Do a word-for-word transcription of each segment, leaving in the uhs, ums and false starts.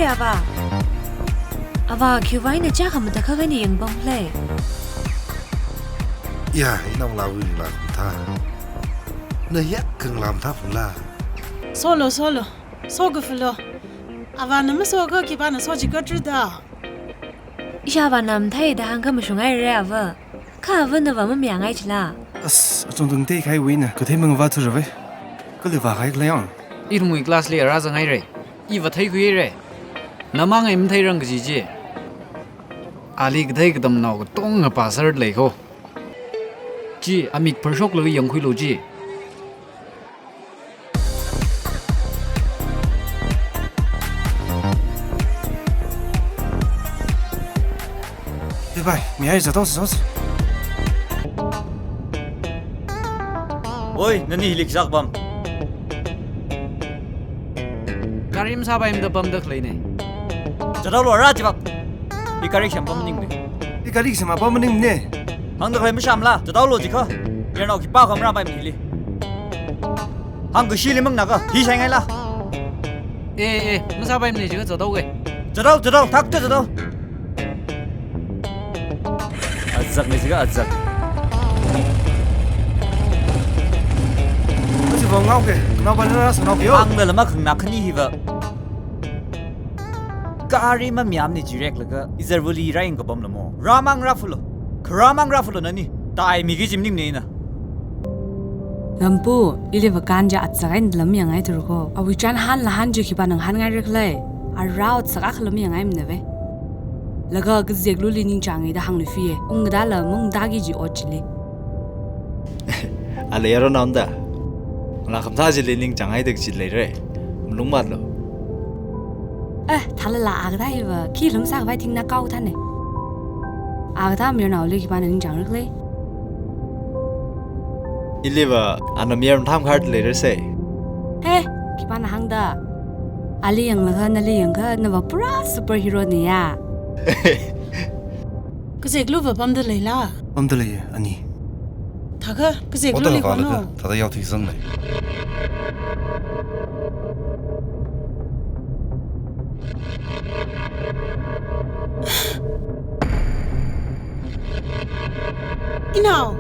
Ava. Ava, khiwuivang ina chakha matakhak eina yangpamlei? Ya, inao lawui ringla khamatha. Na yak kang lam tha phungla. Solo, solo. So kafulo. Avana maso kha khipāna so jikatra da. Ishāvāna matheida hāngkha mashungairei ava. Kha ava nava mamayāngai chila. As, achungtung tei khaiwui eina kathei mangavā thura ve. Kali vākahai khala yang. Irumwui class li ara zangairei. I vātheikhuirei. Namang ei matheirang kaji chi. Ali kathei katamnao katonga pāser lei kho. Chi, amik pharshok laga yangkhuilu chi. Bye bye, mi ai zato zato. Oi, nani hili khisā kapam? Gari masāpaimada pamda khaleine. Chadaolo ara chibak. I gari sham pam maningmane. I gari sham pam maningmane. Hāngda khalei mashāmala, chadaolo jikha. Yarnao khipākha marāpaimane hili. Hāngkashili manganāka, hi shaingaila. Eh, eh, masāpaimane jikha chadao ke. Chadao, chadao, thakta chadao. Azakne jikha azak. Achiva ngaoke, naopa nara sāngaoke yo. Hāngda lama khanganā khani hiva. Gari mamayāmane jireklaga, izarvali rāyang kapamla mo. Rāmang rāphalu. Kharāmang rāphalu nani. Taimiki kaji maningmane ina. Lampu, ili vākanja atsak eina lam yangngai thura kho. Awui chānhanla han chi khipāna ngahānngaira khala. Arao atsak akhala mayangngaimana ve. Laga kazekluli ningchānge da hāngluifiye. Ungkadala mungda kaji ot chili. Ala yaron naonda. Ngalā khamatha chili ningchānghai da kaji leire. Malung matlu. Eh, thalala akatha hiva, khi lumsā khavai thingna kao thane. Akatha mayarnaoli khipāna ningchāngra khala. Iliva, ana mayar mathāmeikharda leira se. He, khipāna hāngda. Ali yanglaga, nali yangakha, nava pura superhero ne ya. Kazekluva pamda leila? Pamda leiya, ani. Thakha, kazekluli kono? Thada yaothui zanglei. Inao,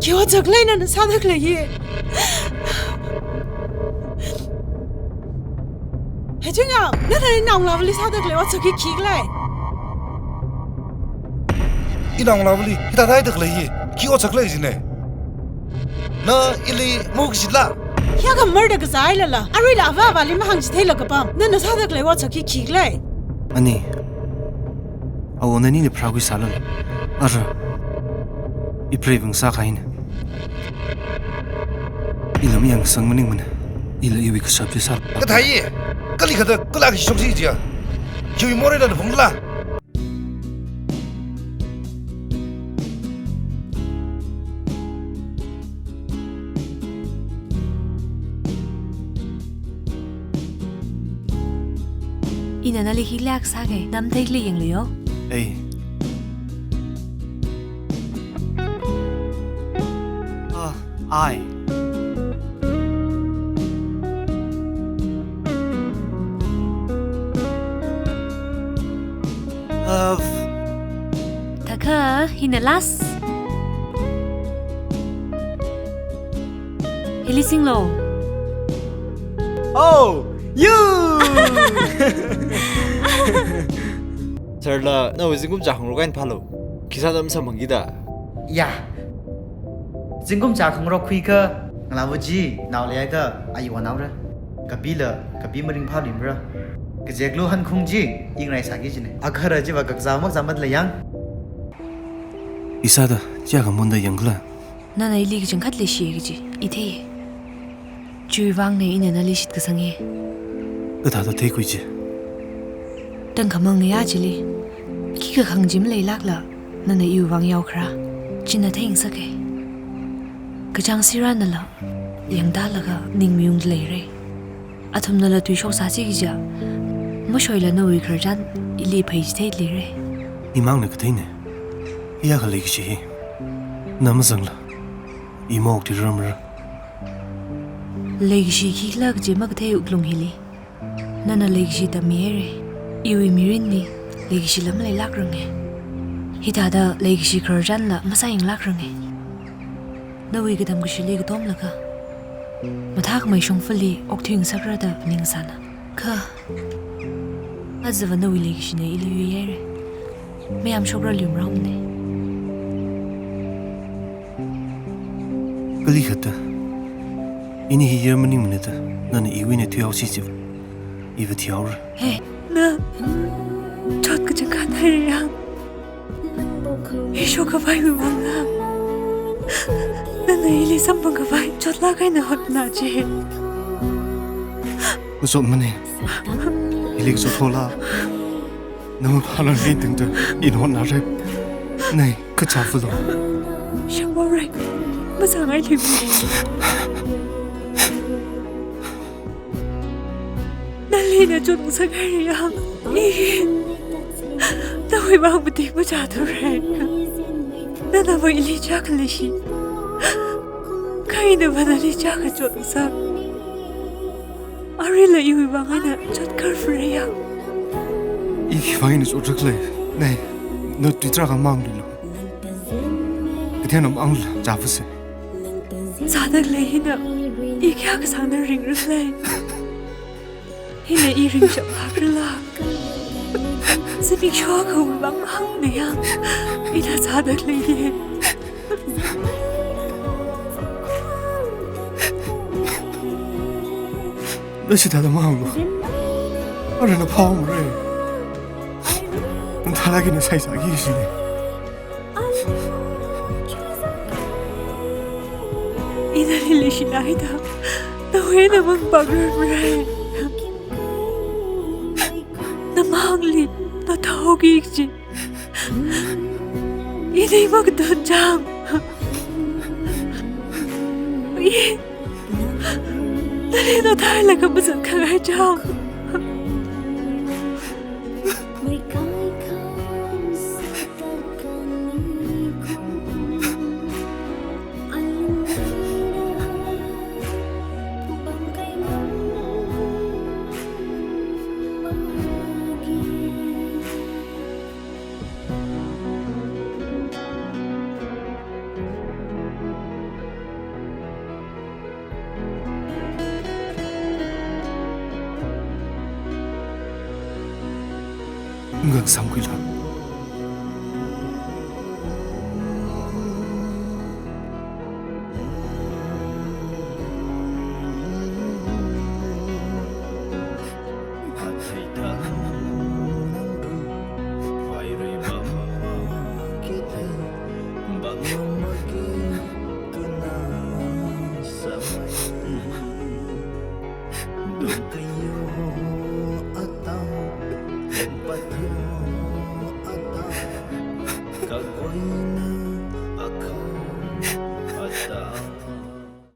khi otsak leina nana sāda khalei hi. Hechunga, nana inaongalāvali sāda khalei otsak hi khikhala? Inaongalāvali hithāda haida khalei hi khi otsak lei jine. Na ili mukshitla? Hiyākha marda kazāhailala, aruila avāvali mahāngchitheilaga pam. Nana sāda khalei otsak hi khikhala? Ani, awo nanili pharākhuisālala. Ara, ipreiva ngasākahaina. Ila mayangsang maningmana. Ila iwui kashap chi sā. Kathāi, kali kathā, kala kashok chi jiya. Khiwui moreina na phungla. Ina nali hi lak sāke, na matheili yanglu yo. Ei. Ah, ai. Uh, Thakha, hina last. Hili singlu. Oh, you! Sir la, nawui zingkum chā khangarok eina phālu. Khisāda masamphangkida. Ya. Zingkum chā khangarok khuikha, ngalāva chi, nao leihaida, ayi vānaora. Kapila, kapi maringphāluimara. Kazeklu hankhung chi, i ngaraisāki jine. Akhara chiva kakazā makazā matlei yang. Isāda, chiyākha munda yangkhala. Nana ili kachangkhat leishi kaji, i thei. Chiwuivangna ina nali shitkasange. Kathāda theikhui chi. Tangkhamang ya chili. Khikha khangachee maleilākla, nana iwui vang yaokharā. China theingasake. Kachāng sirānala, yangtālaga ningmayungda leire. Athumnala tui shoksāsi kaja, mashoila nawui khararchan ili pheichithei leire. Imangna katheine. Iyākha leikashi hi. Na mazangla. I maokthui ramra. Leikashi khikhala kaji makathei wuklung hili. Nana leikashi tammihaira. Iwui mirinli leikashi lam leilākranga. Hithāda leikashi khararchanla masāyanglākranga. Nawui katamkashili katomlaga mathākhamei shongfali okthuingasakra da ningsāna. Kha, ajava nawui leikashina ili yuihaira. Mayāmshokra luimrāmana. Kali khatta, ini hi yar maningmana da nana iwui eina thuihaosi chiva, iva thihaora. He, na chotkachangkhat haira yang. I shokkhavaiwui vangla nana ili samphangkhavai chotlāk eina hotna chi. Masotmana. Ili kachot hola, na maphalākli tangda ina hotnara. Nei, kachā phalo. Shāngvaora. Mazāngailui. Nali ina chotngasakhaira yang, i nawui vang mati machāthura. Nana va ili chākhaleishi, kha ina va nali chākha chotngasak. Aruila iwui vang eina chotkarphara yang. I khiwui vang eina chotrakhala? Nei, na tui tarākha mangluilu. Kathāna manglu, chāphusa. Sādakhalei hina i kayākha sāngda ringrakhala? Hina i ringshap hakrala? Zimiksho akhawui vang hāngna yang, ina sādakhalei hi. Na chithāda mahānglu. Arui na phāmara. Nathālāk eina saisāki shini. Ina nali leishinaida, nawui eina mang pāngrarmara. Namangli na thaoki kaji ina makatun chang. I nali nathālaga mazatkhangai chang. Ngang samkhuilu.